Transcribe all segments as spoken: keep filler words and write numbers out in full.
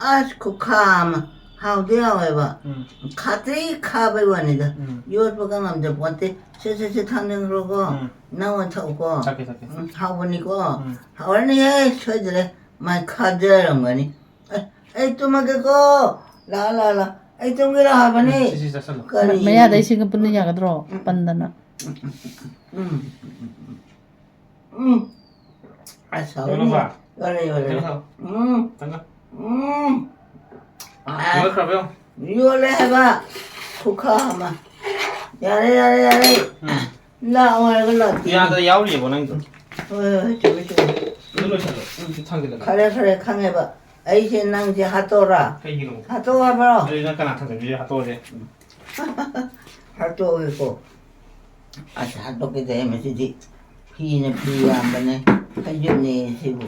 ꯑꯁ, ꯈꯨꯈꯥ ꯑꯃ꯫ ꯍꯥꯎꯗꯤ ꯍꯥꯎꯋꯦꯕ꯫ ꯎꯝ꯫ ꯈꯥꯇ꯭ꯔꯤ ꯈꯥꯕꯩ ꯋꯥꯅꯤꯗ꯫ ꯎꯝ꯫ ꯌꯣꯠꯄꯒ ꯉꯝꯖꯄꯣꯠꯇꯦ꯫ ꯁꯦ, ꯁꯦ, ꯁꯦ, ꯊꯥꯡꯖꯟꯈ꯭ꯔꯣꯀꯣ꯫ ꯎꯝ꯫ ꯅꯪ ꯑꯣꯏꯅ ꯊꯛꯎꯀꯣ꯫ ꯊꯛꯀꯦ, ꯊꯛꯀꯦ꯫ ꯎꯝ, ꯍꯥꯎꯕꯅꯤꯀꯣ꯫ ꯎꯝ꯫ ꯍꯥꯎꯔꯅꯤꯍꯦ, ꯁꯣꯏꯗ꯭ꯔꯦ꯫ ꯃꯥꯏ ꯈꯥꯖꯔꯝꯒꯅꯤ꯫ ꯑꯦ, ꯑꯩ ꯇꯨꯝꯃꯒꯦꯀꯣ꯫ ꯂꯥꯛꯑꯣ, ꯂꯥꯛꯑꯣ, ꯂꯥꯛꯑꯣ꯫ ꯑꯩ ꯇꯨꯝꯒꯦꯔꯣ ꯍꯥꯏꯕꯅꯤ꯫ ꯎꯝ, ꯁꯤ, ꯁꯤ ꯆꯥꯁꯜꯂꯣ꯫ ꯀꯔꯤ? ꯃꯌꯥꯗ ꯏꯁꯤꯡꯒ ꯄꯨꯟꯅ ꯌꯥꯒꯗ꯭ꯔꯣ? ꯎꯝ꯫ ꯄꯟꯗꯅ꯫ ꯎꯝ꯫ ꯎꯝ꯫ ꯑꯁ, ꯍꯥꯎꯔꯅꯤ꯫ ꯌꯣꯜꯂꯕ? ꯌꯣꯜꯂꯦ, ꯌꯣꯜꯂꯦ꯫ ꯀꯩꯅꯣ ꯇꯧ꯫ ꯎꯝ꯫ ꯀꯩꯅꯣ? ꯎꯝ꯫ ꯑꯥ꯫ ꯌꯣꯜꯈ꯭ꯔꯕ ꯌꯦꯡꯉꯣ꯫ ꯌꯣꯜꯂꯦ ꯍꯥꯏꯕ꯫ ꯈꯨꯈꯥ ꯑꯃ꯫ ꯌꯥꯔꯦ, ꯌꯥꯔꯦ, ꯌꯥꯔꯦ꯫ ꯎꯝ꯫ ꯂꯥꯛꯑꯣ ꯍꯥꯏꯔꯒ ꯂꯥꯛꯇꯦ꯫ ꯌꯥꯗ ꯌꯥꯎꯔꯤꯑꯕ ꯅꯪꯗꯣ꯫ ꯍꯣꯏ, ꯍꯣꯏ, ꯍꯣꯏ, ꯆꯨꯝꯃꯦ, ꯆꯨꯝꯃꯦ꯫ ꯑꯗꯨ ꯂꯣꯏꯁꯜꯂꯣ꯫ ꯎꯝ꯫ ꯁꯤ ꯊꯥꯡꯖꯤꯜꯂꯒ꯫ ꯈꯔꯦ, ꯈꯔꯦ, ꯈꯪꯉꯦꯕ꯫ ꯑꯩꯁꯦ ꯅꯪꯁꯦ ꯍꯥꯠꯇꯣꯔꯥ? ꯀꯩꯒꯤꯅꯣ? ꯍꯥꯠꯇꯣꯛꯑꯣ ꯍꯥꯏꯕ꯭ꯔꯣ? ꯑꯗꯨꯗꯤ ꯅꯪ ꯀꯅꯥ ꯊꯥꯡꯖꯤꯟꯕꯤꯔꯤ ꯍꯥꯠꯇꯣꯛꯑꯁꯦ? ꯍꯥꯠꯇꯣꯛꯑꯒꯦꯀꯣ꯫ ꯑꯁ, ꯍꯥꯠꯇꯣꯛꯀꯦ ꯇꯧꯋꯦ, ꯃꯁꯤꯗꯤ ꯐꯤꯅ ꯐꯤ ꯌꯥꯝꯕꯅꯦ, ꯐꯩꯖꯨꯞꯅꯦ ꯁꯤꯕꯨ꯫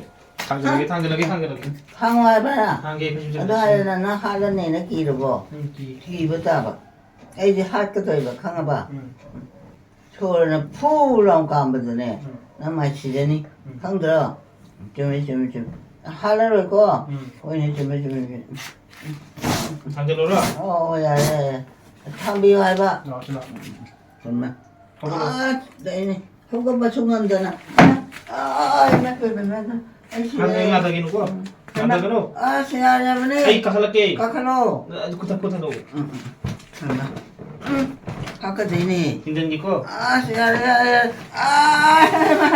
ꯊꯥꯡꯖꯤꯜꯂꯒꯦ, ꯊꯥꯡꯖꯤꯜꯂꯒꯦ, ꯊꯥꯡꯖꯤꯜꯂꯒꯦ꯫ ꯊꯥꯡꯉꯣ ꯍꯥꯏꯕ꯭ꯔꯥ? ꯊꯥꯡꯒꯦ, ꯐꯩꯖꯨꯞ ꯑꯗꯨ ꯆꯤꯡꯉꯦ꯫ ꯍꯥꯏꯔꯦ, ꯅꯪ ꯍꯥꯠꯂꯅꯦꯅ ꯀꯤꯔꯕꯣ? ꯎꯝ, ꯀꯤ꯫ ꯀꯤꯕ ꯇꯥꯕ꯫ ꯑꯩꯗꯤ ꯍꯥꯠꯀꯗꯣꯏꯕ, ꯈꯪꯉꯕ? ꯎꯝ꯫ ꯁꯣꯔꯅ ꯐꯨ ꯂꯥꯎ ꯀꯥꯝꯕꯗꯅꯦ, ꯎꯝ꯫ ꯅꯪ ꯃꯥꯏ ꯁꯤꯖꯅꯤ꯫ ꯎꯝ꯫ ꯈꯪꯗ꯭ꯔꯣ? ꯆꯨꯝꯃꯦ, ꯆꯨꯝꯃꯦ, ꯆꯨꯝꯃꯦ꯫ ꯍꯥꯠꯂꯔꯣꯏꯀꯣ? ꯎꯝ꯫ ꯍꯣꯏꯅꯦ, ꯆꯨꯝꯃꯦ, ꯆꯨꯝꯃꯦ, ꯆꯨꯝꯃꯦ꯫ ꯊꯥꯡꯖꯜꯂꯨꯔꯣ? ꯑꯣ, ꯑꯣ, ꯌꯥꯔꯦ, ꯌꯥꯔꯦ, ꯌꯥꯔꯦ꯫ ꯊꯥꯡꯕꯤꯌꯨ ꯍꯥꯏꯕ꯫ ꯂꯥꯛꯑꯣ, ꯁꯤ ꯂꯥꯛꯑꯣ꯫ ꯆꯨꯝꯃꯦ꯫ ꯍꯧꯒꯠꯂꯣ꯫ ꯑꯁ, ꯑꯩꯅꯦ ꯍꯧꯒꯠꯄꯁꯨ ꯉꯝꯗꯅ꯫ ꯑꯥ, ꯏꯃꯥ ꯄꯦꯝꯃ, ꯏꯃꯥ ꯄꯦꯝꯃ꯫ ꯑꯩ ꯁꯤꯔꯦ꯫ ꯊꯥꯡꯖꯜꯂꯨ, ꯌꯥꯗꯒꯤꯅꯨꯀꯣ꯫ ꯎꯝ꯫ ꯌꯥꯗꯒꯅꯨ꯫ ꯑꯁ, ꯌꯥꯔꯕꯅꯦ꯫ ꯑꯩ ꯀꯥꯈꯠꯂꯛꯀꯦ꯫ ꯀꯥꯈꯠꯂꯣ꯫ ꯑꯗꯨ ꯈꯨꯊꯛ, ꯈꯨꯊꯛꯂꯛꯑꯣ꯫ ꯎꯝ, ꯎꯝ꯫ ꯍꯥꯏꯃ꯫ ꯎꯝ, ꯍꯥꯞꯀꯗꯣꯏꯅꯦ꯫ ꯊꯤꯟꯖꯟꯒꯦꯀꯣ꯫ ꯑꯁ, ꯌꯥꯔꯦ, ꯌꯥꯔꯦ, ꯌꯥꯔꯦ꯫ ꯑꯥ, ꯏꯃꯥ꯫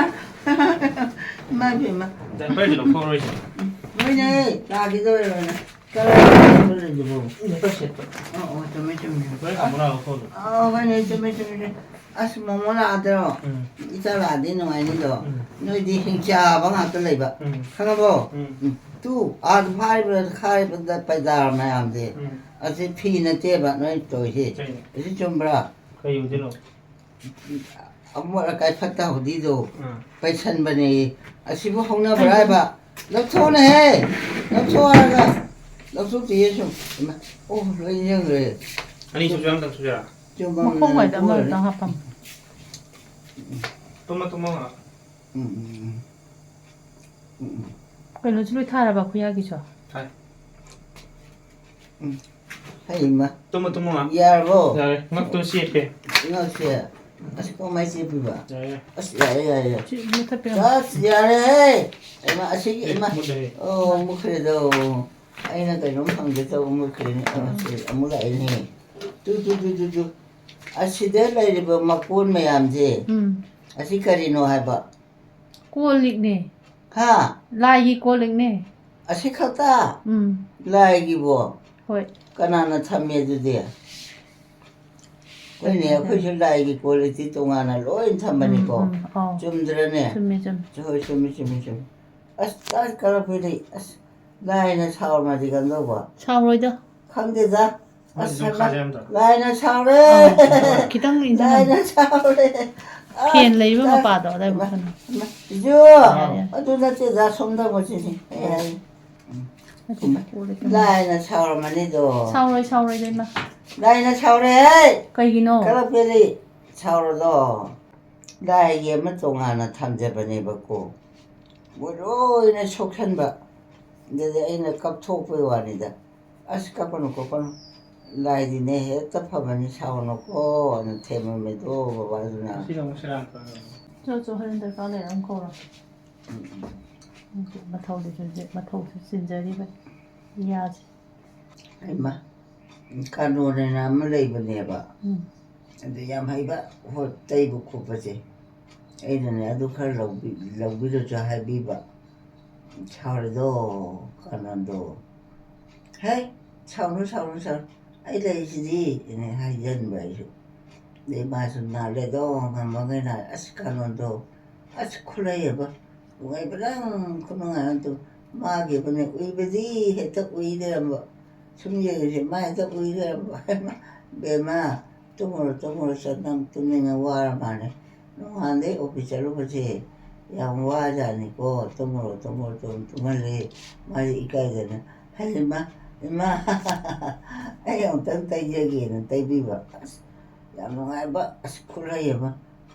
ꯏꯃꯥ ꯏꯕꯦꯝꯃ꯫ ꯗꯥꯏꯄꯔꯗꯤ ꯂꯧꯊꯣꯛꯑꯔꯣꯏꯁꯦ꯫ ꯎꯝ, ꯍꯣꯏꯅꯦ, ꯇꯥꯈꯤꯗꯧꯔꯦ ꯂꯣꯏꯅ꯫ ꯀꯔꯥꯏꯗ ꯂꯩꯕꯅꯣ? ꯅꯦꯄꯥ ꯁꯦꯠꯇꯣ꯫ ꯑꯣ ꯑꯣ, ꯆꯨꯝꯃꯦ ꯆꯨꯝꯃꯦ꯫ ꯂꯣꯏ ꯍꯪꯕ꯭ꯔꯥ ꯍꯪꯉꯣ ꯐꯣꯟꯗꯣ꯫ ꯑꯣ, ꯍꯣꯏꯅꯦ, ꯆꯨꯝꯃꯦ ꯆꯨꯝꯃꯦ꯫ ꯑꯁ, ꯃꯣꯃꯣ ꯂꯥꯛꯑꯗ꯭ꯔꯣ? ꯎꯝ꯫ ꯏꯆꯥ ꯂꯥꯛꯑꯗꯤ ꯅꯨꯡꯉꯥꯏꯅꯤꯗꯣ꯫ ꯎꯝ꯫ ꯅꯣꯏꯗꯤ ꯍꯤꯡꯆꯥꯕ ꯉꯥꯛꯇ ꯂꯩꯕ꯫ ꯎꯝ꯫ ꯈꯪꯉꯕꯣ? ꯎꯝ꯫ ꯎꯝ꯫ ꯇꯨ, ꯑꯥꯗ ꯐꯥꯏꯕ ꯈꯥꯏꯕꯗ ꯄꯩꯗꯥꯔ ꯃꯌꯥꯝꯁꯦ꯫ ꯎꯝ꯫ ꯑꯁꯤ ꯐꯤ ꯅꯠꯇꯦꯕ ꯅꯣꯏ ꯇꯧꯔꯤꯁꯤ꯫ ꯀꯩꯅꯣ? ꯑꯁꯤ ꯆꯨꯝꯕ꯭ꯔꯥ? ꯀꯩ ꯑꯣꯏꯗꯣꯏꯅꯣ? ꯑꯃꯣꯠ ꯑꯀꯥꯏ ꯐꯠꯇ ꯍꯥꯎꯊꯤꯗꯣ ꯑꯥ꯫ ꯄꯩꯁꯟꯕꯅꯦ꯫ ꯑꯁꯤꯕꯨ ꯍꯧꯅꯕ꯭ꯔꯥ ꯍꯥꯏꯕ? ꯂꯧꯊꯣꯛꯅꯦꯍꯦ! ꯂꯧꯊꯣꯛ ꯍꯥꯏꯔꯒ꯫ ꯂꯧꯊꯣꯛꯇꯤꯌꯦ ꯁꯨꯝ꯫ ꯏꯃꯥ, ꯑꯣ, ꯂꯣꯏ ꯌꯦꯡꯈ꯭ꯔꯦ꯫ ꯑꯅꯤ ꯁꯨꯕꯁꯨ ꯑꯃꯇꯪ ꯁꯨꯖꯔꯥ? ꯆꯨꯝꯕ ꯃꯈꯣꯡ ꯋꯥꯏꯗ ꯃꯅꯝ ꯑꯃ ꯑꯝꯇꯪ ꯍꯥꯞꯄꯝꯃꯣ꯫ ꯇꯨꯝꯃ ꯇꯨꯝꯃ ꯉꯥꯏꯍꯥꯛ꯫ ꯎꯝ, ꯎꯝ, ꯎꯝ꯫ ꯎꯝ, ꯎꯝ꯫ ꯀꯩꯅꯣꯁꯨ ꯂꯣꯏ ꯊꯥꯔꯕ ꯈꯨꯌꯥꯒꯤꯁꯨ? ꯊꯥꯏ꯫ ꯎꯝ꯫ ꯍꯩꯃ꯫ ꯇꯨꯝꯃ ꯇꯨꯝꯃ ꯉꯥꯏꯍꯥꯛ꯫ ꯌꯥꯔꯕꯣ? ꯌꯥꯔꯦ꯫ ꯉꯛꯇꯣ ꯆꯦꯞꯄꯦ꯫ ꯉꯛꯁꯦ꯫ ꯑꯁ, ꯀꯃꯥꯏ ꯆꯦꯞꯄꯤꯕ? ꯌꯥꯔꯦ, ꯌꯥꯔꯦ꯫ ꯑꯁ, ꯌꯥꯔꯦ, ꯌꯥꯔꯦ, ꯌꯥꯔꯦ꯫ ꯁꯤ ꯃꯨꯊꯠꯄꯤꯔꯣ꯫ ꯑꯁ, ꯌꯥꯔꯦꯍꯦ! ꯍꯩꯃ, ꯑꯁꯤꯒꯤ, ꯑꯦ, ꯍꯩꯃ꯫ ꯃꯨꯠꯂꯦꯍꯦ꯫ ꯑꯣ, ꯃꯨꯠꯈ꯭ꯔꯦꯗꯣ꯫ ꯑꯩꯅ ꯀꯩꯅꯣꯝ ꯍꯪꯒꯦ ꯇꯧꯕ ꯃꯨꯠꯈ꯭ꯔꯦꯅꯦ꯫ ꯑꯣ, ꯁꯤ ꯑꯃꯨꯛ ꯂꯥꯛꯑꯦꯅꯦ꯫ ꯇꯨ, ꯇꯨ, ꯇꯨ, ꯇꯨ, ꯇꯨ꯫ ꯑꯁꯤꯗ ꯂꯩꯔꯤꯕ ꯃꯀꯣꯟ ꯃꯌꯥꯝꯁꯦ, ꯎꯝ꯫ ꯑꯁꯤ ꯀꯔꯤꯅꯣ ꯍꯥꯏꯕ? ꯀꯣꯜ ꯂꯤꯛꯅꯦ꯫ ꯍꯥ? ꯂꯥꯏꯒꯤ ꯀꯣꯜ ꯂꯤꯛꯅꯦ꯫ ꯑꯁꯤ ꯈꯛꯇ? ꯎꯝ꯫ ꯂꯥꯏꯒꯤꯕꯣ? ꯍꯣꯏ꯫ ꯀꯅꯥꯅ ꯊꯝꯃꯦ ꯑꯗꯨꯗꯤ? ꯍꯣꯏꯅꯦ, ꯑꯩꯈꯣꯏꯁꯨ ꯂꯥꯏꯒꯤ ꯀꯣꯜ ꯂꯤꯛꯇꯤ ꯇꯣꯉꯥꯟꯅ ꯂꯣꯏ ꯊꯝꯕꯅꯤꯀꯣ꯫ ꯎꯝ, ꯎꯝ, ꯑꯧ꯫ ꯆꯨꯝꯗ꯭ꯔꯅꯦ? ꯆꯨꯝꯃꯦ, ꯆꯨꯝꯃꯦ꯫ ꯍꯣꯏ, ꯆꯨꯝꯃꯤ, ꯆꯨꯝꯃꯤ, ꯆꯨꯝꯃꯤ꯫ ꯑꯁ, ꯑꯁ, ꯀꯔꯝ ꯐꯤꯗꯤ, ꯑꯁ, ꯂꯥꯏꯅ ꯁꯥꯎꯔꯝꯃꯗꯤ ꯀꯝꯗꯧꯕ? ꯁꯥꯎꯔꯣꯏꯗ꯫ ꯈꯪꯗꯦꯗ꯫ ꯃꯣꯏ ꯑꯁ, ꯑꯗꯨꯝ ꯍꯩꯃꯥ, ꯈꯥꯖ ꯌꯥꯝꯗ꯭ꯔꯣ? ꯂꯥꯏꯅ ꯁꯥꯎꯔꯦ! ꯑꯧ, ꯈꯤꯇꯪ ꯏꯟꯖꯤꯟ ꯂꯥꯏꯅ ꯁꯥꯎꯔꯦ! ꯑꯁ, ꯐꯦꯟ ꯂꯩꯕ ꯑꯁ, ꯃꯄꯥꯗꯣ ꯑꯗꯥꯏ ꯍꯩꯃꯥ, ꯃꯈꯣꯟꯗꯣ꯫ ꯍꯩꯃꯥ, ꯏꯖꯨ! ꯌꯥꯔꯦ, ꯌꯥꯔꯦ꯫ ꯑꯗꯨ ꯅꯠꯇꯦꯗ, ꯁꯣꯝꯗ ꯑꯃꯨꯛ ꯁꯤꯅꯤ꯫ ꯑꯩ ꯍꯥꯏ-, ꯑꯗꯨꯗꯤ ꯀꯣꯜ ꯂꯤꯛꯇꯣ꯫ ꯂꯥꯏꯅ ꯁꯥꯎꯔꯝꯃꯅꯤꯗꯣ꯫ ꯁꯥꯎꯔꯣꯏ, ꯁꯥꯎꯔꯣꯏꯗ, ꯏꯃꯥ꯫ ꯂꯥꯏꯅ ꯁꯥꯎꯔꯦ! ꯀꯩꯒꯤꯅꯣ? ꯀꯂꯛꯄꯦꯂꯤ ꯁꯥꯎꯔꯗꯣ꯫ ꯂꯥꯏꯒꯤ ꯑꯃ ꯇꯣꯉꯥꯟꯅ ꯊꯝꯖꯕꯅꯦꯕꯀꯣ꯫ ꯃꯣꯏ ꯂꯣꯏꯅ ꯁꯣꯛꯁꯟꯕ꯫ ꯑꯗꯨꯗꯤ ꯑꯩꯅ ꯀꯞꯊꯣꯛꯄꯩ ꯋꯥꯅꯤꯗ꯫ ꯑꯁ, ꯀꯞꯀꯅꯨ, ꯀꯞꯀꯅꯨ꯫ ꯂꯥꯏꯗꯤꯅꯦ ꯍꯦꯛꯇ ꯐꯕꯅꯤ, ꯁꯥꯎꯅꯨꯀꯣ, ꯑꯅ ꯊꯦꯝꯃꯝꯃꯦꯗꯣ ꯕꯕꯥꯗꯨꯅ꯫ ꯁꯤꯗ ꯑꯃꯨꯛ ꯁꯦꯔꯥꯟ ꯇꯨꯔꯥꯟ꯫ ꯆꯣ, ꯆꯣ, ꯍꯣꯔꯦꯟ ꯗꯔꯀꯥꯔ ꯂꯩꯔ ꯑꯃꯨꯛ ꯀꯧꯔꯣ꯫ ꯎꯝ, ꯎꯝ꯫ ꯃꯊꯧꯗꯨꯁꯨ ꯆꯤ-, ꯃꯊꯧꯁꯨ ꯆꯤꯟꯖꯔꯤꯕ ꯌꯥꯁꯦ꯫ ꯍꯩꯃꯥ, ꯀꯥꯅꯣꯟ ꯍꯥꯏꯅ ꯑꯃ ꯂꯩꯕꯅꯦꯕ꯫ ꯎꯝ꯫ ꯑꯗꯨ ꯌꯥꯝ ꯍꯩꯕ, ꯍꯣꯏ, ꯇꯩꯕ ꯈꯣꯠꯄꯁꯦ꯫ ꯑꯩꯅꯅꯦ ꯑꯗꯨ ꯈꯔ ꯂꯧꯕꯤ-, ꯂꯧꯕꯤꯔꯁꯨ ꯍꯥꯏꯕꯤꯕ꯫ ꯁꯥꯎꯔꯗꯣ, ꯀꯥꯅꯣꯟꯗꯣ꯫ "ꯍꯦ, ꯁꯥꯎꯅꯨ, ꯁꯥꯎꯅꯨ, ꯁꯥꯎꯅꯨ, ꯑꯩ ꯂꯩꯔꯤꯁꯤꯗꯤ" ꯑꯅ ꯍꯥꯏꯖꯟꯕ ꯑꯩꯁꯨ꯫ ꯑꯗꯩ ꯃꯥꯁꯨ ꯅꯥꯜꯂꯦꯗꯣ, ꯉꯝꯃꯒꯩꯅ, ꯑꯁ, ꯀꯥꯅꯣꯟꯗꯣ, ꯑꯁ, ꯈꯨꯠꯂꯩ ꯑꯕ, ꯅꯨꯡꯉꯥꯏꯕꯅ ꯈꯨꯅꯨꯡꯉꯥꯏ ꯑꯃ ꯇꯧ-, ꯃꯥꯒꯤꯕꯨꯅꯦ, ꯎꯏꯕꯗꯤ ꯍꯦꯛꯇ ꯎꯏ ꯂꯩꯔꯝꯕ꯫ ꯁꯨꯝ ꯌꯦꯡꯉꯤꯁꯦ, ꯃꯥ ꯍꯦꯛꯇ ꯎꯏ ꯂꯩꯔꯝꯕ꯫ "ꯍꯩꯃꯥ, ꯕꯦꯝꯃ, ꯇꯨꯝꯃꯨꯔꯣ, ꯇꯨꯝꯃꯨꯔꯣ, ꯆꯠ-, ꯅꯪ ꯇꯨꯝꯅꯤꯡꯉ ꯋꯥꯔ ꯃꯥꯜꯂꯦ꯫ ꯅꯣꯡꯉꯥꯟꯗꯩ ꯑꯣꯐꯤꯁ ꯆꯠꯂꯨꯕꯁꯦ ꯌꯥꯝ ꯋꯥꯖꯥꯠꯅꯤꯀꯣ, ꯇꯨꯝꯃꯨꯔꯣ, ꯇꯨꯝꯃꯨꯔꯣ", ꯇꯨꯝ-, ꯇꯨꯝꯍꯜꯂꯦ꯫ ꯃꯥꯁꯦ ꯏꯀꯥꯏꯗꯅ, "ꯍꯩꯃꯥ, ꯏꯃꯥ, ꯑꯩ ꯑꯃꯨꯛꯇꯪ ꯇꯩꯖꯒꯦꯅ" ꯇꯩꯕꯤꯕ꯫ ꯑꯁ, ꯌꯥꯝ ꯅꯨꯡꯉꯥꯏꯕ, ꯑꯁ, ꯈꯨꯠꯂꯩ ꯑꯃ꯫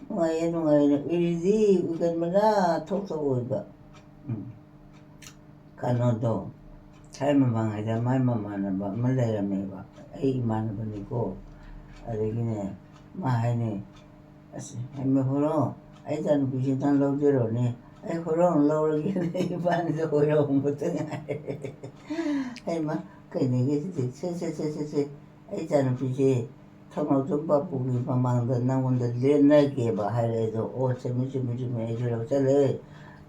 ꯅꯨꯡꯉꯥꯏꯌꯦ, ꯅꯨꯡꯉꯥꯏꯌꯦꯅ ꯎꯏꯔꯤꯗꯤ ꯎꯏꯒꯟꯕꯅ ꯊꯣꯛ ꯊꯣꯛ ꯑꯣꯏꯕ꯫ ꯎꯝ꯫ ꯀꯩꯅꯣꯗꯣ, ꯊꯥꯏ ꯃꯃꯥꯡꯉꯩꯗ ꯃꯥꯏ ꯃꯃꯥꯟꯅꯕ ꯑꯃ ꯂꯩꯔꯝꯃꯦꯕ, ꯑꯩ ꯏꯃꯥꯟꯅꯕꯅꯤꯀꯣ꯫ ꯑꯗꯒꯤꯅꯦ, ꯃꯥ ꯍꯥꯏꯅꯦ, "ꯑꯁ, ꯍꯩꯃ ꯍꯣꯔꯣ, ꯑꯩ ꯏꯆꯥꯅꯨꯄꯤꯁꯤ ꯅꯪ ꯂꯧꯗꯣꯏꯔꯣꯅꯦ? ꯑꯩ ꯍꯣꯔꯣ ꯑꯃ ꯂꯧꯔꯒꯦꯅꯦ, ꯏꯕꯥꯅꯤꯗ ꯍꯣꯔꯣ ꯑꯃꯈꯛꯇ ꯉꯥꯏꯔꯦ꯫" ꯍꯩꯃ, ꯀꯩꯅꯣꯒꯦ ꯁꯤꯗꯤ? "ꯁꯦ, ꯁꯦ, ꯁꯦ, ꯁꯦ, ꯁꯦ, ꯑꯩ ꯏꯆꯥꯅꯨꯄꯤꯁꯦ ꯊꯧꯅꯥꯎꯖꯝ ꯕꯥꯄꯨꯒꯤ ꯃꯃꯥꯡꯗ ꯅꯪꯉꯣꯟꯗ ꯂꯦꯟꯅꯒꯦꯕ" ꯍꯥꯏꯔꯛꯑꯦ꯫ ꯑꯗꯣ, "ꯑꯣ, ꯆꯨꯝꯃꯤ, ꯆꯨꯝꯃꯤ, ꯆꯨꯝꯃꯤ, ꯑꯩꯁꯨ ꯂꯧꯁꯜꯂꯦ꯫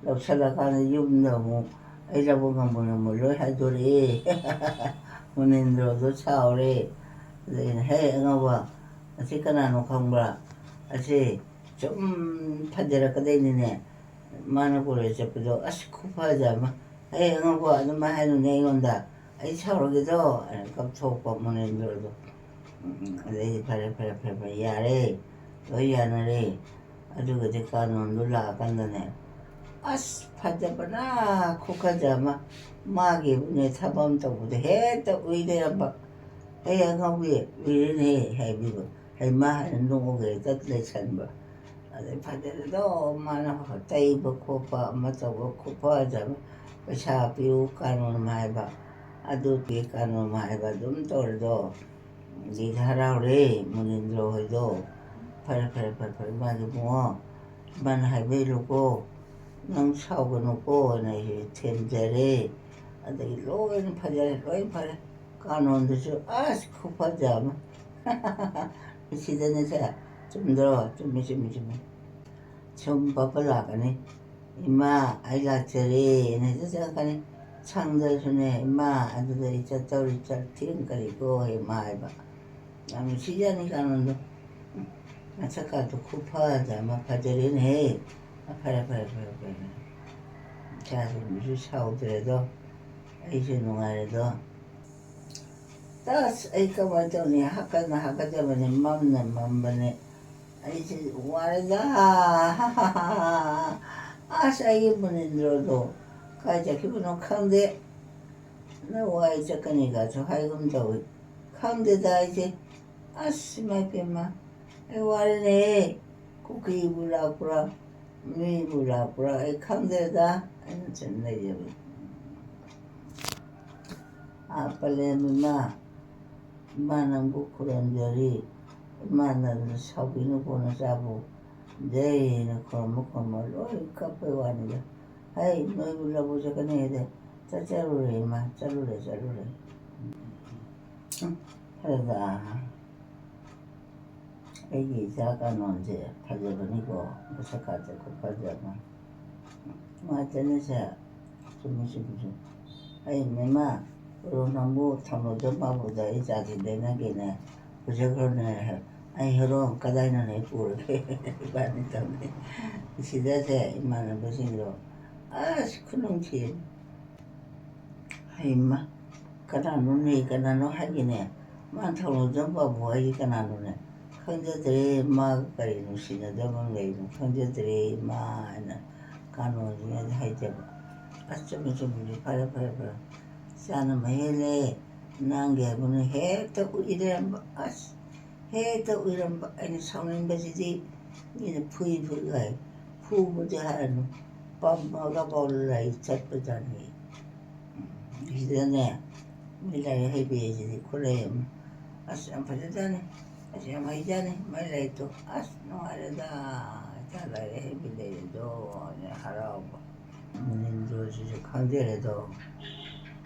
ꯂꯧꯁꯜꯂꯀꯥꯟꯗ ꯌꯨꯝꯗ ꯑꯃꯨꯛ ꯑꯩ ꯂꯧꯕ ꯉꯝꯃꯣꯏ, ꯉꯝꯃꯣꯏ ꯂꯣꯏ ꯍꯥꯏꯗꯣꯔꯛꯑꯦ꯫" ꯃꯨꯅꯤꯟꯗ꯭ꯔꯣꯗꯣ ꯁꯥꯎꯔꯦ꯫ ꯑꯗ ꯑꯩꯅ, "ꯍꯦ ꯑꯉꯥꯎꯕ, ꯑꯁꯤ ꯀꯅꯥꯅꯣ ꯈꯪꯕ꯭ꯔꯥ? ꯑꯁꯤ ꯁꯨꯝ ꯐꯖꯔꯛꯀꯗꯣꯏꯅꯤꯅꯦ꯫ ꯃꯥꯅ ꯀꯣꯂꯦꯖ ꯆꯠꯄꯗꯣ, ꯑꯁ, ꯈꯨꯐꯖ ꯑꯃ꯫ ꯍꯦ ꯑꯉꯥꯎꯕ, ꯑꯗꯨꯃꯥꯏ ꯍꯥꯏꯅꯨꯅꯦ ꯑꯩꯉꯣꯟꯗ꯫ ꯑꯩ ꯁꯥꯎꯔꯒꯦꯗꯣ", ꯍꯥꯏꯅ ꯀꯞꯊꯣꯛꯄ ꯃꯨꯅꯤꯟꯗ꯭ꯔꯣꯗꯣ꯫ ꯎꯝ, ꯑꯗꯩꯗꯤ ꯐꯔꯦ, ꯐꯔꯦ, ꯐꯔꯦ, ꯐꯔꯦ, ꯌꯥꯔꯦ, ꯂꯣꯏ ꯌꯥꯅꯔꯦ꯫ ꯑꯗꯨꯒꯗꯤ ꯀꯥꯅꯣꯟꯗꯣ ꯂꯥꯛꯑꯀꯥꯟꯗꯅꯦ, ꯑꯁ, ꯐꯖꯕꯅ ꯈꯨꯐꯖ ꯑꯃ, ꯃꯥꯒꯤꯕꯨꯅꯦ ꯊꯕꯛ ꯑꯃ ꯇꯧꯕꯗ ꯍꯦꯛꯇ ꯎꯏ ꯂꯩꯔꯝꯕ꯫ "ꯑꯩ ꯑꯉꯥꯎꯕꯤ ꯎꯏꯔꯦꯅꯦ" ꯍꯥꯏꯕꯤꯕ, ꯍꯩꯃꯥ ꯍꯥꯏꯅ ꯅꯣꯛꯑꯒ ꯍꯦꯛꯇ ꯂꯩꯁꯟꯕ꯫ ꯑꯗꯩ ꯐꯖꯅꯗꯣ ꯃꯥꯅ ꯇꯩꯕ ꯈꯣꯠꯄ ꯑꯃ ꯇꯧꯕ ꯈꯨꯐꯖ ꯑꯃ, ꯄꯩꯁꯥ ꯄꯤꯌꯨ ꯀꯥꯅꯣꯟ ꯍꯥꯏꯕ, ꯑꯗꯨ ꯄꯤ ꯀꯥꯅꯣꯟ ꯍꯥꯏꯕ ꯑꯗꯨꯝ ꯇꯧꯔꯦꯗꯣ꯫ ꯑꯗꯩꯗꯤ ꯍꯔꯥꯎꯔꯦ ꯃꯨꯅꯤꯟꯗ꯭ꯔꯣ ꯍꯣꯏꯗꯣ꯫ "ꯐꯔꯦ, ꯐꯔꯦ, ꯐꯔꯦ, ꯐꯔꯦ, ꯏꯃꯥꯗꯤ ꯏꯕꯨꯡꯉꯣ, ꯏꯃꯥꯅ ꯍꯥꯏꯕ ꯏꯜꯂꯨꯀꯣ, ꯅꯪ ꯁꯥꯎꯒꯅꯨꯀꯣ" ꯍꯥꯏꯅ ꯑꯩꯁꯦ ꯊꯦꯝꯖꯔꯦ꯫ ꯑꯗꯒꯤ ꯂꯣꯏꯅ ꯐꯖꯔꯦ, ꯂꯣꯏꯅ ꯐꯔꯦ꯫ ꯀꯥꯅꯣꯟꯗꯨꯁꯨ ꯑꯁ ꯈꯨꯐꯖ ꯑꯃ꯫ ꯁꯤꯗꯅꯦꯁꯦ, ꯆꯨꯝꯗ꯭ꯔꯣ? ꯆꯨꯝꯃꯤ, ꯆꯨꯝꯃꯤ, ꯆꯨꯝꯃꯤ꯫ ꯁꯨꯝ ꯄꯥꯄ ꯂꯥꯛꯀꯅꯤ꯫ "ꯏꯃꯥ, ꯑꯩ ꯂꯥꯛꯆꯔꯦ" ꯍꯥꯏꯅ ꯍꯦꯛꯇ ꯆꯪꯉꯛꯀꯅꯤ꯫ ꯁꯪꯗ꯭ꯔꯁꯨꯅꯦ, "ꯏꯃꯥ, ꯑꯗꯨꯗ ꯑꯩ ꯆꯠꯇꯧꯔꯤ, ꯆꯠ-, ꯊꯦꯡ ꯀꯔꯤꯀꯣ?" ꯍꯦꯛ ꯃꯥ ꯍꯥꯏꯕ꯫ ꯌꯥꯝ ꯅꯨꯡꯁꯤꯖꯥꯠꯅꯤ ꯀꯥꯅꯣꯟꯗꯣ꯫ ꯎꯝ, ꯃꯁꯛꯀꯥꯗꯣ ꯈꯨꯐꯖ ꯑꯃ, ꯐꯖꯔꯦꯅꯦꯍꯦ꯫ ꯑ, ꯐꯔꯦ, ꯐꯔꯦ, ꯐꯔꯦ, ꯐꯔꯦ, ꯐꯔꯦ꯫ ꯏꯆꯥꯁꯤꯡꯗꯨꯁꯨ ꯁꯥꯎꯗ꯭ꯔꯦꯗꯣ, ꯑꯩꯁꯨ ꯅꯨꯡꯉꯥꯏꯔꯦꯗꯣ꯫ ꯑꯁ, ꯑꯩ ꯀꯃꯥꯏꯅ ꯇꯧꯅꯤ? ꯍꯥꯀꯠꯅ ꯍꯥꯀꯠꯆꯕꯅꯦ, ꯃꯝꯅ ꯃꯝꯕꯅꯦ꯫ ꯑꯩꯁꯦ ꯋꯥꯔꯦꯗ꯫ ꯑꯁ, ꯑꯩꯒꯤ ꯃꯨꯅꯤꯟꯗ꯭ꯔꯣꯗꯣ ꯀꯥꯏ ꯆꯠꯈꯤꯕꯅꯣ ꯈꯪꯗꯦ꯫ ꯅꯋꯥꯏ ꯆꯠꯀꯅꯤꯒꯁꯨ ꯍꯥꯏꯒꯨꯝ ꯇꯧꯏ꯫ ꯈꯪꯗꯦꯗ ꯑꯩꯁꯦ꯫ ꯑꯁ, ꯏꯃꯥ ꯏꯄꯦꯝꯃ, ꯑꯩ ꯋꯥꯔꯦꯅꯦꯍꯦ꯫ ꯀꯨꯀꯤꯕꯨ ꯂꯥꯛꯄ꯭ꯔꯥ, ꯃꯤꯕꯨ ꯂꯥꯛꯄ꯭ꯔꯥ, ꯑꯩ ꯈꯪꯗ꯭ꯔꯦꯗ꯫ ꯑꯩꯅ ꯁꯨꯝ ꯂꯩꯖꯕꯅꯤ꯫ ꯑꯥ, ꯄꯂꯦꯝ ꯏꯃꯥ, ꯏꯃꯥ ꯅꯪꯕꯨ ꯈꯨꯔꯨꯝꯖꯔꯤ꯫ ꯏꯃꯥ ꯅꯪꯅ ꯁꯥꯎꯕꯤꯅꯨꯀꯣ ꯅꯆꯥꯕꯨ꯫ ꯖꯩꯅ ꯈꯨꯔꯨꯝꯕ ꯈꯨꯔꯨꯝꯕ ꯂꯣꯏ ꯀꯞꯄꯩ ꯋꯥꯅꯤꯗ꯫ "ꯍꯩ, ꯅꯣꯏꯕꯨ ꯂꯧꯕ ꯆꯠꯀꯅꯤ ꯍꯥꯏꯗꯤ ꯆꯠꯆꯔꯨꯔꯦ ꯏꯃꯥ, ꯆꯠꯂꯨꯔꯦ, ꯆꯠꯂꯨꯔꯦ"꯫ ꯎꯝ, ꯐꯔꯦꯗ꯫ ꯑꯩꯒꯤ ꯏꯆꯥ ꯀꯥꯅꯣꯟꯁꯦ ꯐꯖꯕꯅꯤꯀꯣ, ꯃꯁꯛ ꯀꯥꯁꯦ ꯈꯨꯐꯖ ꯑꯃ꯫ ꯅꯨꯡꯉꯥꯏꯇꯦꯅꯦ ꯁꯦ꯫ ꯆꯨꯝꯃꯤ, ꯆꯨꯝꯃꯤ, ꯆꯨꯝꯃꯤ꯫ ꯑꯩ ꯃꯦꯝꯃ, ꯀꯣꯔꯣ ꯅꯪꯕꯨ ꯊꯝꯃꯣꯏꯗ ꯃꯥꯕꯨꯗ ꯑꯩ ꯆꯥꯁꯤ ꯂꯩꯅꯒꯦꯅꯦ꯫ ꯄꯨꯖꯈ꯭ꯔꯣꯅꯦ꯫ ꯑꯩ ꯍꯦꯔꯣ ꯀꯗꯥꯏꯅꯣꯅꯦ ꯄꯨꯔꯒꯦ? ꯏꯕꯥꯅꯤ ꯇꯧꯅꯤ꯫ ꯁꯤꯗꯁꯦ ꯏꯃꯥꯟꯅꯕꯁꯤꯡꯗꯣ ꯑꯁ ꯈꯨꯅꯨꯡꯊꯤ꯫ ꯍꯩꯃ, ꯀꯅꯥꯅꯣꯅꯦ, ꯀꯅꯥꯅꯣ ꯍꯥꯏꯒꯦꯅꯦ? ꯃꯥ ꯊꯧꯅꯥꯖꯝ ꯄꯥꯕꯨ ꯍꯥꯏꯁꯦ ꯀꯅꯥꯅꯣꯅꯦ? ꯈꯪꯖꯗ꯭ꯔꯦ, ꯃꯥꯒ ꯀꯔꯤ ꯅꯨꯡꯁꯤꯅꯗꯕ ꯑꯃ ꯂꯩꯕꯅꯣ ꯈꯪꯖꯗ꯭ꯔꯦ, ꯃꯥ ꯍꯥꯏꯅ ꯀꯥꯅꯣꯟꯁꯤꯅꯗꯤ ꯍꯥꯏꯖꯕ꯫ ꯑꯁ, ꯆꯨꯝꯃꯤ, ꯆꯨꯝꯃꯤ, ꯐꯔꯦ, ꯐꯔꯦ, ꯐꯔꯦ꯫ ꯏꯆꯥꯅ ꯃꯍꯦꯜꯂꯦ, ꯅꯪꯒꯤ ꯍꯥꯏꯕꯅ ꯍꯦꯛꯇ ꯎꯏ ꯂꯩꯔꯝꯕ꯫ ꯑꯁ, ꯍꯦꯛꯇ ꯎꯏꯔꯝꯕ꯫ ꯑꯩꯅ ꯁꯥꯎꯅꯤꯡꯕꯁꯤꯗꯤ ꯃꯤꯅ ꯐꯨꯏ ꯐꯨꯏ ꯍꯥꯏ꯫ ꯐꯨꯕꯗꯤ ꯍꯥꯏꯔꯅꯨ, ꯄꯝꯃꯒꯐꯥꯎ ꯂꯩ ꯆꯠꯄꯖꯥꯠꯅꯤ꯫ ꯁꯤꯗꯅꯦ, ꯃꯤ ꯂꯥꯏꯔꯤꯛ ꯍꯩꯕꯤ ꯍꯥꯏꯁꯤꯗꯤ ꯈꯨꯠꯂꯩ ꯑꯃ꯫ ꯑꯁ, ꯌꯥꯝ ꯐꯖꯖꯥꯠꯅꯤ꯫ ꯑꯁ, ꯌꯥꯝ ꯍꯩꯖꯥꯠꯅꯤ꯫ ꯃꯥꯏ ꯂꯥꯏꯔꯤꯛꯇꯣ꯫ ꯑꯁ, ꯅꯨꯡꯉꯥꯏꯔꯦꯗ꯫ ꯏꯆꯥ ꯂꯥꯏꯔꯤꯛ ꯍꯩꯕꯤ ꯂꯩꯔꯦꯗꯣ ꯍꯥꯏꯅ ꯍꯔꯥꯎꯕ꯫ ꯃꯅꯤꯟꯗꯣꯁꯤꯁꯨ ꯈꯪꯖꯔꯦꯗꯣ꯫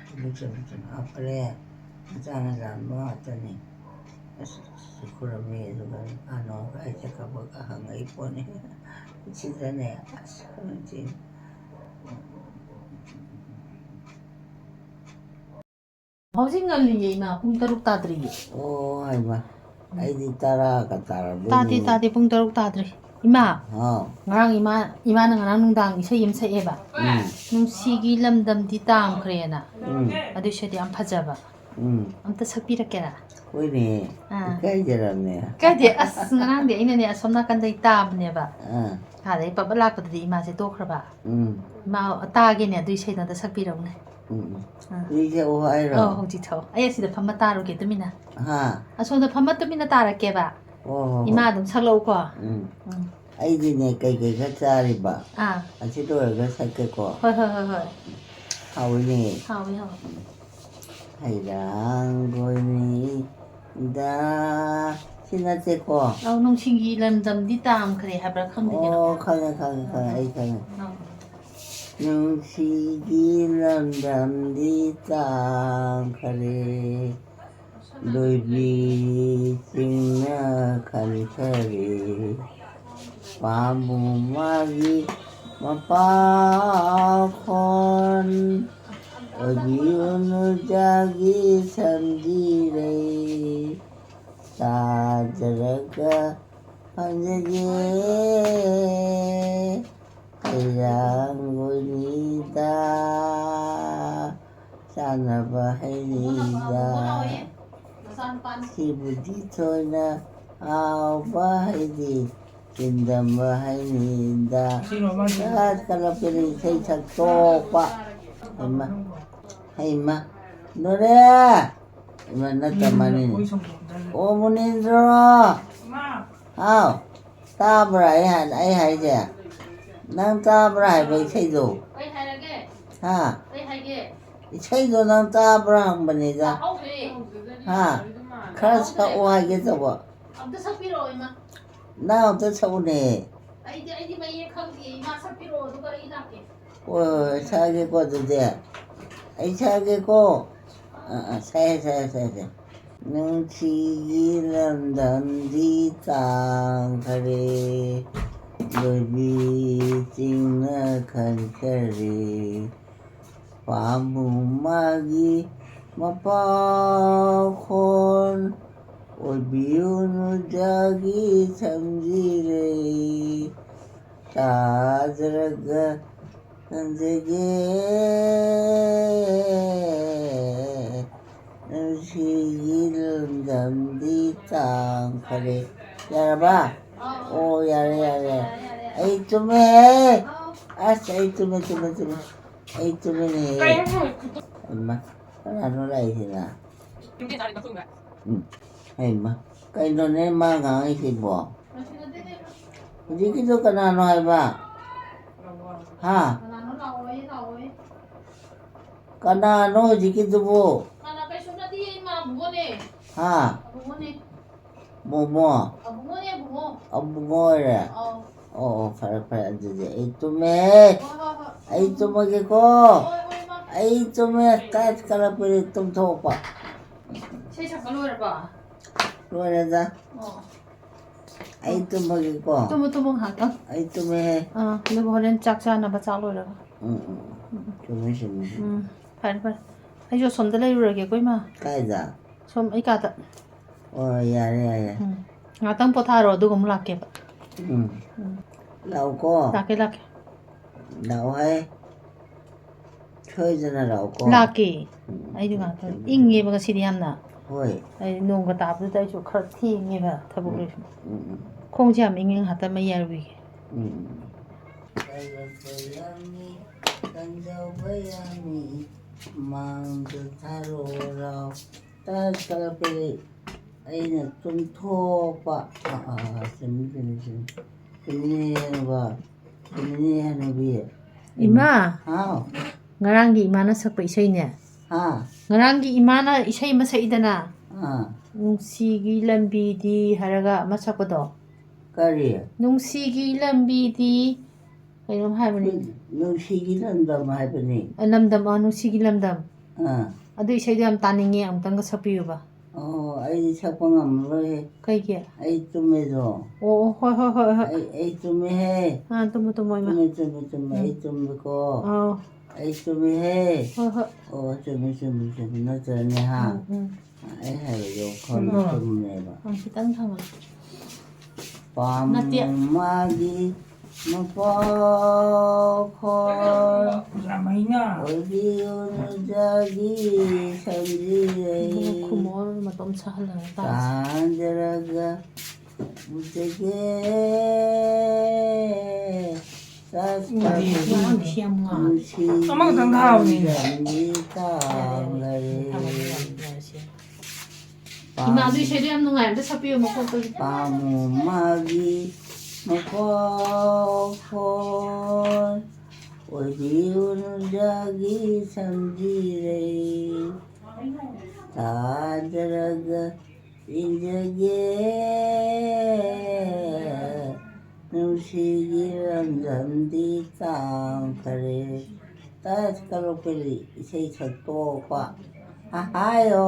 ꯍꯧꯖꯤꯛ ꯆꯨꯝ ꯆꯨꯝ ꯍꯥꯞꯄꯔꯦ꯫ ꯃꯆꯥꯅ ꯂꯥꯟꯕ ꯉꯥꯛꯇꯅꯤ꯫ ꯑꯁ, ꯈꯨꯔꯝꯃꯤ, ꯑꯗꯨꯒ ꯑꯅꯣ ꯀꯥꯏ ꯆꯠꯈ꯭ꯔꯕꯒ ꯍꯪꯉꯛꯏ ꯄꯣꯠꯅꯤ꯫ ꯁꯤꯗꯅꯦ, ꯑꯁ, ꯈꯪꯗꯦ꯫ ꯍꯧꯖꯤꯛ ꯉꯜꯂꯤꯌꯦ ꯏꯃꯥ, ꯄꯨꯡ ꯇꯔꯨꯛ ꯇꯥꯗ꯭ꯔꯤꯌꯦ꯫ ꯑꯣ, ꯍꯩꯃꯥ, ꯑꯩꯗꯤ ꯇꯔꯥ ꯀ ꯇꯥꯔꯝꯗꯣꯏꯅꯤ꯫ ꯇꯥꯗꯦ, ꯇꯥꯗꯦ, ꯄꯨꯡ ꯇꯔꯨꯛ ꯇꯥꯗ꯭ꯔꯤ꯫ ꯏꯃꯥ, ꯍꯥꯎ꯫ ꯉꯔꯥꯡ ꯏꯃꯥ, ꯏꯃꯥꯅ ꯉꯔꯥꯡ ꯅꯨꯡꯗꯥꯡ ꯏꯁꯩ ꯑꯃ ꯁꯛꯑꯦꯕ꯫ ꯎꯝ, ꯅꯨꯡꯁꯤꯒꯤ ꯂꯝꯗꯝꯗꯤ ꯇꯥꯝꯈ꯭ꯔꯦꯅ꯫ ꯎꯝ, ꯑꯗꯨ ꯏꯁꯩꯗꯣ ꯌꯥꯝ ꯐꯖꯕ꯫ ꯎꯝ꯫ ꯑꯝꯇ ꯁꯛꯄꯤꯔꯛꯀꯦꯔꯥ? ꯍꯣꯏꯅꯦ, ꯑꯥ꯫ ꯏꯀꯥꯏꯖꯔꯝꯅꯦ꯫ ꯀꯥꯏꯗꯦ, ꯑꯁ, ꯉꯔꯥꯡꯗꯤ ꯑꯩꯅꯅꯦ ꯑꯁꯣꯝ ꯅꯥꯀꯟꯗꯩ ꯇꯥꯕꯅꯦꯕ꯫ ꯑꯥ, ꯑꯥꯗꯩ ꯄꯕꯠ ꯂꯥꯛꯄꯗꯗꯤ ꯏꯃꯥꯁꯦ ꯇꯣꯛꯈ꯭ꯔꯕ꯫ ꯎꯝ, ꯏꯃꯥ, ꯇꯥꯒꯦꯅꯦ, ꯑꯗꯨ ꯏꯁꯩꯗꯣ ꯑꯝꯇ ꯁꯛꯄꯤꯔꯛꯎꯅꯦ꯫ ꯎꯝ, ꯎꯝ꯫ ꯑꯥ꯫ ꯍꯧꯖꯤꯛ ꯁꯛꯎ ꯍꯥꯏꯔꯣ? ꯑꯧ, ꯍꯧꯖꯤꯛ ꯁꯛꯑꯣ꯫ ꯑꯩ ꯑꯁꯤꯗ ꯐꯝꯃ ꯇꯥꯔꯨꯒꯦ ꯇꯨꯃꯤꯟꯅ꯫ ꯍꯥ? ꯑꯁꯣꯝꯗ ꯐꯝꯃ ꯇꯨꯃꯤꯟꯅ ꯇꯥꯔꯛꯀꯦꯕ꯫ ꯍꯣ, ꯍꯣ, ꯍꯣ꯫ ꯏꯃꯥ ꯑꯗꯨꯝ ꯁꯛꯂꯛꯎꯀꯣ꯫ ꯎꯝ꯫ ꯎꯝ꯫ ꯑꯩꯗꯤꯅꯦ, ꯀꯩꯀꯩ ꯈꯔ ꯆꯥꯔꯤꯕ? ꯑꯥ꯫ ꯑꯁꯤ ꯂꯣꯏꯔꯒ ꯁꯛꯀꯦꯀꯣ꯫ ꯍꯣꯏ, ꯍꯣꯏ, ꯍꯣꯏ, ꯍꯣꯏ꯫ ꯍꯥꯎꯏꯅꯦ꯫ ꯍꯥꯎꯋꯤ, ꯍꯥꯎꯋꯤ꯫ ꯍꯩꯔꯥꯡꯒꯣꯏꯅꯤꯗ꯫ ꯁꯤ ꯅꯠꯇꯦꯀꯣ? ꯑꯧ, ꯅꯨꯡꯁꯤꯒꯤ ꯂꯝꯗꯝꯗꯤ ꯇꯥꯝꯈ꯭ꯔꯦ ꯍꯥꯏꯕ꯭ꯔꯥ ꯈꯪꯗꯦ ꯀꯩꯅꯣ꯫ ꯑꯣ, ꯈꯪꯉꯦ, ꯈꯪꯉꯦ, ꯈꯪꯉꯦ, ꯑꯩ ꯈꯪꯉꯦ꯫ ꯑꯧ꯫ ꯅꯨꯡꯁꯤꯒꯤ ꯂꯝꯗꯝꯗꯤ ꯇꯥꯡꯈꯔꯦ, ꯂꯣꯏꯕꯤ ꯆꯤꯡꯅ ꯈꯟꯈꯔꯦ꯫ ꯄꯥꯝꯕꯨ ꯃꯥꯒꯤ ꯃꯄꯥꯈꯣꯟ, ꯑꯣꯏꯕꯤ ꯎꯅꯨꯖꯥꯒꯤ ꯁꯟꯖꯤꯔꯩ, ꯇꯥꯖꯔꯒ ꯐꯖꯒꯦ꯫ ꯍꯩꯔꯥꯡꯒꯣꯏꯅꯤꯗ ꯆꯥꯅꯕ ꯍꯩꯅꯤꯗ, ꯁꯤꯕꯨꯗꯤ ꯊꯣꯏꯅ ꯍꯥꯎꯕ ꯍꯩꯗꯤ, ꯆꯤꯟꯗꯝꯕ ꯍꯩꯅꯤꯗ꯫ ꯀꯂꯞꯀꯤꯅ ꯏꯁꯩ ꯁꯛꯇꯣꯛꯄ꯫ ꯍꯩꯃ, ꯍꯩꯃ, ꯂꯣꯏꯔꯦ꯫ ꯏꯃ ꯅꯠꯇ ꯃꯥꯅꯤꯅꯦ꯫ ꯑꯣ, ꯃꯨꯅꯤꯟꯗ꯭ꯔꯣ꯫ ꯍꯥꯎ꯫ ꯇꯥꯕ꯭ꯔꯥ ꯑꯩ ꯍꯥꯏ-, ꯑꯩ ꯍꯥꯏꯁꯦ? ꯅꯪ ꯇꯥꯕ꯭ꯔꯥ ꯍꯥꯏꯕ ꯏꯁꯩꯗꯣ? ꯀꯩ ꯍꯥꯏꯔꯒꯦ? ꯍꯥ? ꯀꯩ ꯍꯥꯏꯒꯦ? ꯏꯁꯩꯗꯣ ꯅꯪ ꯇꯥꯕ꯭ꯔꯥ ꯍꯪꯕꯅꯤꯗ꯫ ꯇꯥꯍꯧꯗ꯭ꯔꯦ꯫ ꯍꯥ? ꯈꯔ ꯁꯛꯑꯣ ꯍꯥꯏꯒꯦ ꯇꯧꯕ꯫ ꯑꯝꯇ ꯁꯛꯄꯤꯔꯛꯑꯣ, ꯏꯃꯥ꯫ ꯅꯪ ꯑꯝꯇ ꯁꯛꯎꯅꯦ꯫ ꯑꯩꯗꯤ, ꯑꯩꯗꯤ ꯃꯌꯦꯛ ꯈꯪꯗꯦ, ꯏꯃꯥ ꯁꯛꯄꯤꯔꯛꯑꯣ, ꯑꯗꯨꯒ ꯑꯩ ꯂꯥꯛꯀꯦ꯫ ꯍꯣꯏ, ꯍꯣꯏ, ꯍꯣꯏ, ꯁꯛꯑꯒꯦꯀꯣ ꯑꯗꯨꯗꯤ꯫ ꯑꯩ ꯁꯛꯑꯒꯦꯀꯣ꯫ ꯑꯥ, ꯑꯥ, ꯁꯛꯑꯦ, ꯁꯛꯑꯦ, ꯁꯛꯑꯦ, ꯁꯛꯑꯦ꯫ ꯅꯨꯡꯁꯤꯒꯤ ꯂꯝꯗꯝꯗꯤ ꯇꯥꯡꯈꯔꯦ, ꯂꯣꯏꯕꯤ ꯆꯤꯡꯅ ꯈꯟꯈꯔꯦ꯫ ꯄꯥꯝꯕꯨ ꯃꯥꯒꯤ ꯃꯄꯥꯈꯣꯟ ꯑꯣꯏꯕꯤꯌꯨ ꯅꯨꯡꯖꯥꯒꯤ ꯁꯝꯖꯤꯔꯩ, ꯇꯥꯖꯔꯒ ꯈꯟꯖꯒꯦ ꯅꯨꯡꯁꯤꯒꯤ ꯂꯝꯗꯝꯗꯤ ꯇꯥꯡꯈꯔꯦ꯫ ꯌꯥꯔꯕ? ꯑꯣ, ꯌꯥꯔꯦ, ꯌꯥꯔꯦ, ꯌꯥꯔꯦ꯫ ꯑꯩ ꯇꯨꯝꯃꯦ꯫ ꯑꯁ, ꯑꯩ ꯇꯨꯝꯃꯦ, ꯇꯨꯝꯃꯦ, ꯇꯨꯝꯃꯦ꯫ ꯑꯩ ꯇꯨꯝꯃꯦꯅꯦ꯫ ꯍꯩꯃꯥ, ꯀꯅꯥꯅꯣ ꯂꯥꯛꯏꯁꯤꯅ? ꯎꯝ, ꯍꯩꯃꯥ, ꯀꯩꯅꯣꯅꯦ ꯃꯥ ꯉꯥꯡꯉꯤꯁꯤꯕꯣ? ꯍꯧꯖꯤꯛꯀꯤꯗꯣ ꯀꯅꯥꯅꯣ ꯍꯥꯏꯕ? ꯍꯥ? ꯀꯅꯥꯅꯣ ꯍꯧꯖꯤꯛꯀꯤꯗꯨꯕꯨ? ꯍꯥ? ꯃꯣꯃꯣ? ꯑꯕꯨꯡꯉꯣꯅꯦ, ꯑꯕꯨꯡꯉꯣ꯫ ꯑꯕꯨꯡꯉꯣ ꯑꯣꯏꯔꯦ? ꯑꯧ꯫ ꯑꯣ, ꯑꯣ, ꯐꯔꯦ, ꯐꯔꯦ, ꯑꯗꯨꯗꯤ ꯑꯩ ꯇꯨꯝꯃꯦ꯫ ꯍꯣꯏ, ꯍꯣꯏ, ꯍꯣꯏ꯫ ꯑꯩ ꯇꯨꯝꯃꯒꯦꯀꯣ꯫ ꯍꯣꯏ, ꯍꯣꯏ, ꯏꯃꯥ꯫ ꯑꯩ ꯇꯨꯝꯃꯦ, ꯀꯥꯏ ꯀꯂꯛꯄꯗꯤ ꯇꯨꯝꯊꯣꯛꯄ꯫ ꯏꯁꯩ ꯁꯛꯄ ꯂꯣꯏꯔꯕꯣ? ꯂꯣꯏꯔꯦꯗ꯫ ꯑꯣ꯫ ꯑꯩ ꯇꯨꯝꯃꯒꯦꯀꯣ꯫ ꯇꯨꯝꯃꯣ, ꯇꯨꯝꯃꯣ ꯉꯥꯏꯍꯥꯛꯇꯪ꯫ ꯑꯩ ꯇꯨꯝꯃꯦꯍꯦ꯫ ꯑꯥ, ꯑꯗꯨꯒ ꯍꯣꯔꯦꯟ ꯆꯥꯛ ꯆꯥꯅꯕ, ꯆꯥꯛ ꯂꯣꯏꯔꯒ꯫ ꯎꯝ, ꯎꯝ, ꯎꯝ꯫ ꯎꯝ꯫ ꯆꯨꯝꯃꯦ, ꯆꯨꯝꯃꯦ, ꯆꯨꯝꯃꯦ꯫ ꯎꯝ, ꯐꯔꯦ, ꯐꯔꯦ꯫ ꯑꯩꯁꯨ ꯑꯁꯣꯝꯗ ꯂꯩꯔꯨꯔꯒꯦꯀꯣ, ꯏꯃꯥ꯫ ꯀꯥꯏꯗ? ꯁꯣꯝ ꯑꯩ ꯀꯥꯗ꯫ ꯑꯣ, ꯌꯥꯔꯦ, ꯌꯥꯔꯦ꯫ ꯎꯝ꯫ ꯉꯥꯛꯇꯪ ꯄꯣꯊꯥꯔꯣ, ꯑꯗꯨꯒ ꯑꯃꯨꯛ ꯂꯥꯛꯀꯦꯕ꯫ ꯎꯝ꯫ ꯎꯝ꯫ ꯂꯥꯛꯎꯀꯣ꯫ ꯂꯥꯛꯀꯦ, ꯂꯥꯛꯀꯦ꯫ ꯂꯥꯛꯑꯣ ꯍꯥꯏ꯫ ꯁꯣꯏꯗꯅ ꯂꯥꯛꯎꯀꯣ꯫ ꯂꯥꯛꯀꯦ꯫ ꯎꯝ꯫ ꯑꯩꯗꯤ ꯉꯥꯛꯇꯪ ꯎꯝ꯫ ꯏꯪꯉꯦꯕ ꯉꯁꯤꯗꯤ ꯌꯥꯝꯅ꯫ ꯍꯣꯏ꯫ ꯑꯩ ꯅꯣꯡꯒ ꯇꯥꯕꯗꯨꯗ ꯑꯩꯁꯨ ꯈꯔ ꯊꯦꯡꯉꯦꯕ ꯊꯕꯛ ꯎꯝ꯫ ꯂꯣꯏꯁꯤꯟ-, ꯎꯝ, ꯎꯝ꯫ ꯈꯣꯡꯁꯦ ꯌꯥꯝ ꯏꯪꯉꯦ, ꯉꯥꯛꯇꯪ ꯃꯩ ꯌꯥꯔꯨꯈꯤꯒꯦ꯫ ꯎꯝ꯫ ꯀꯜꯂꯛꯄ ꯌꯥꯝꯃꯤ, ꯀꯟꯖꯧꯕ ꯌꯥꯝꯃꯤ, ꯃꯥꯡꯗ ꯊꯥꯔꯣ ꯔꯥꯎ꯫ ꯇꯥ ꯀꯜꯂꯛꯄꯗꯤ ꯑꯩꯅ ꯇꯨꯝꯊꯣꯛꯄ꯫ ꯑꯥ, ꯑꯥ, ꯑꯥ, ꯆꯨꯝꯃꯤ, ꯆꯨꯝꯃꯤ, ꯆꯨꯝꯃꯤ꯫ ꯆꯨꯝꯃꯤꯅꯦ ꯍꯅꯨꯕ, ꯆꯨꯝꯃꯤꯅꯦ ꯍꯅꯨꯕꯤ꯫ ꯏꯃꯥ! ꯍꯥꯎ꯫ ꯉꯔꯥꯡꯒꯤ ꯏꯃꯥꯅ ꯁꯛꯄ ꯏꯁꯩꯅꯦ꯫ ꯍꯥ? ꯉꯔꯥꯡꯒꯤ ꯏꯃꯥꯅ ꯏꯁꯩ ꯑꯃ ꯁꯛꯏꯗꯅ? ꯑꯥ꯫ "ꯅꯨꯡꯁꯤꯒꯤ ꯂꯝꯕꯤꯗꯤ" ꯍꯥꯏꯔꯒ ꯑꯃ ꯁꯛꯄꯗꯣ꯫ ꯀꯔꯤ? "ꯅꯨꯡꯁꯤꯒꯤ ꯂꯝꯕꯤꯗꯤ" ꯀꯩꯅꯣꯝ ꯍꯥꯏꯕꯅꯤ꯫ "ꯅꯨꯡꯁꯤꯒꯤ ꯂꯝꯗꯝ" ꯍꯥꯏꯕꯅꯤ꯫ ꯑ, ꯂꯝꯗꯝ, ꯑ, "ꯅꯨꯡꯁꯤꯒꯤ ꯂꯝꯗꯝ"꯫ ꯑꯥ꯫ ꯑꯗꯨ ꯏꯁꯩꯗꯣ ꯌꯥꯝ ꯇꯥꯅꯤꯡꯉꯦ, ꯑꯃꯨꯛꯇꯪꯒ ꯁꯛꯄꯤꯌꯨꯕ꯫ ꯑꯣ, ꯑꯩꯗꯤ ꯁꯛꯄ ꯉꯝꯃꯔꯣꯏꯍꯦ꯫ ꯀꯩꯒꯤ? ꯑꯩ ꯇꯨꯝꯃꯦꯗꯣ꯫ ꯑꯣ, ꯑꯣ, ꯍꯣꯏ, ꯍꯣꯏ, ꯍꯣꯏ, ꯍꯣꯏ꯫ ꯑꯩ, ꯑꯩ ꯇꯨꯝꯃꯦꯍꯦ꯫ ꯑꯥ, ꯇꯨꯝꯃꯣ, ꯇꯨꯝꯃꯣ, ꯏꯃꯥ꯫ ꯇꯨꯝꯃꯦ, ꯇꯨꯝꯃꯦ, ꯇꯨꯝꯃꯦ, ꯑꯩ ꯎꯝ꯫ ꯇꯨꯝꯃꯦꯀꯣ꯫ ꯑꯥꯎ꯫ ꯑꯩ ꯆꯨꯝꯃꯤꯍꯦ꯫ ꯍꯣꯏ, ꯍꯣꯏ꯫ ꯑꯣ, ꯆꯨꯝꯃꯤ, ꯆꯨꯝꯃꯤ, ꯆꯨꯝꯃꯤ꯫ ꯅꯠꯇ꯭ꯔꯅꯦ, ꯍꯥ? ꯎꯝ, ꯎꯝ꯫ ꯑꯩ ꯍꯥꯏꯕꯗꯣ ꯈꯔ ꯎꯝ꯫ ꯆꯨꯝꯃꯦꯕ꯫ ꯎꯝ, ꯈꯤꯇꯪ ꯊꯝꯃꯣ꯫ ꯅꯠꯇꯦ꯫ ꯄꯥꯝꯃꯒꯤ ꯃꯄꯣꯛꯈꯣꯏ ꯌꯥꯝ ꯍꯩꯅ꯫ ꯑꯣꯏꯕꯤꯌꯨ ꯅꯨꯡꯖꯥꯒꯤ ꯁꯟꯖꯤꯔꯩ꯫ ꯏꯕꯨꯡꯉꯣ ꯈꯨꯃꯣꯔ ꯃꯇꯣꯝ ꯁꯥꯍꯜꯂꯒ ꯇꯥꯁꯤ꯫ ꯇꯥꯖꯔꯒ ꯎꯖꯒꯦ꯫ ꯆꯠꯈ꯭ꯔꯕꯤ ꯑꯉꯥꯡꯁꯤ ꯌꯥꯝ ꯉꯥꯡꯉꯦ꯫ ꯅꯨꯡꯁꯤ ꯑꯃꯈꯛꯇꯪ ꯊꯥꯕꯅꯦ꯫ ꯂꯝꯗꯝꯒꯤ ꯇꯥꯡꯒꯔꯦ꯫ ꯏꯃꯥꯗꯨ ꯏꯁꯩꯗꯣ ꯌꯥꯝ ꯅꯨꯡꯉꯥꯏ, ꯑꯝꯇ ꯁꯛꯄꯤꯌꯨ ꯃꯀꯣꯛꯇꯒꯤ꯫ ꯄꯥꯝꯃꯨ ꯃꯥꯒꯤ ꯃꯀꯣꯛ ꯈꯣꯏ, ꯑꯣꯏꯕꯤꯌꯨ ꯅꯨꯡꯖꯥꯒꯤ ꯁꯟꯖꯤꯔꯩ꯫ ꯇꯥꯖꯔꯒ ꯏꯟꯖꯒꯦ, ꯅꯨꯡꯁꯤꯒꯤ ꯂꯝꯗꯝꯗꯤ ꯇꯥꯡꯈꯔꯦ꯫ ꯇꯁ ꯀꯂꯣꯛꯄꯤꯂꯤ ꯏꯁꯩ ꯁꯛꯇꯣꯛꯄ꯫ ꯍꯥ, ꯍꯥꯏꯌꯣ,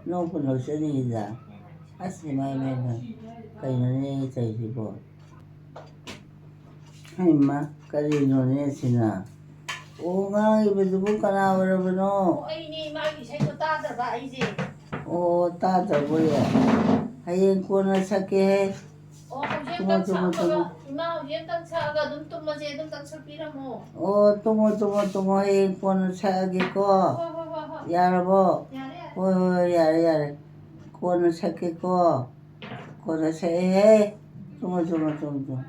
ꯅꯣꯛꯄꯨ ꯅꯣꯛꯆꯅꯤꯡꯉꯤꯗ꯫ ꯑꯁ, ꯏꯃꯥ, ꯏꯃꯥ, ꯏꯃꯥ, ꯀꯩꯅꯣꯅꯦ ꯇꯧꯔꯤꯁꯤꯕꯣ? ꯍꯩꯃꯥ, ꯀꯔꯤꯅꯣꯅꯦ ꯁꯤꯅ? ꯑꯣ, ꯉꯥꯡꯉꯤꯕꯗꯨꯕꯨ ꯀꯅꯥ ꯑꯣꯏꯔꯕꯅꯣ? ꯑꯣ, ꯑꯩꯅꯦ, ꯏꯃꯥꯒꯤ ꯏꯁꯩꯗꯣ ꯇꯥꯗ꯭ꯔꯕ ꯑꯩꯁꯦ꯫ ꯑꯣ, ꯇꯥꯗ꯭ꯔꯕꯣꯌꯦ? ꯍꯌꯦꯡ ꯀꯣꯟꯅ ꯁꯛꯀꯦꯍꯦ꯫ ꯑꯣ, ꯍꯧꯖꯤꯛ ꯇꯨꯝꯃꯣ, ꯑꯝꯇꯪ ꯇꯨꯝꯃꯣ, ꯁꯛꯑꯒ, ꯇꯨꯝꯃꯣ꯫ ꯏꯃꯥ, ꯍꯧꯖꯤꯛ ꯑꯝꯇꯪ ꯁꯛꯑꯒ ꯑꯗꯨꯝ ꯇꯨꯝꯃꯁꯦ, ꯑꯗꯨꯝ ꯇꯪ ꯁꯛꯄꯤꯔꯝꯃꯣ꯫ ꯑꯣ, ꯇꯨꯝꯃꯣ, ꯇꯨꯝꯃꯣ, ꯇꯨꯝꯃꯣ, ꯍꯌꯦꯡ ꯀꯣꯟꯅ ꯁꯛꯑꯒꯦꯀꯣ꯫ ꯍꯣꯏ, ꯍꯣꯏ, ꯍꯣꯏ, ꯍꯣꯏ꯫ ꯌꯥꯔꯕꯣ? ꯌꯥꯔꯦ, ꯌꯥꯔꯦ꯫ ꯍꯣꯏ, ꯍꯣꯏ, ꯌꯥꯔꯦ, ꯌꯥꯔꯦ꯫ ꯀꯣꯟꯅ ꯁꯛꯀꯦꯀꯣ꯫ ꯀꯣꯟꯅ ꯁꯛꯑꯦꯍꯦ꯫ ꯇꯨꯝꯃꯣ, ꯇꯨꯝꯃꯣ, ꯇꯨꯝꯃꯣ, ꯇꯨꯝꯃꯣ꯫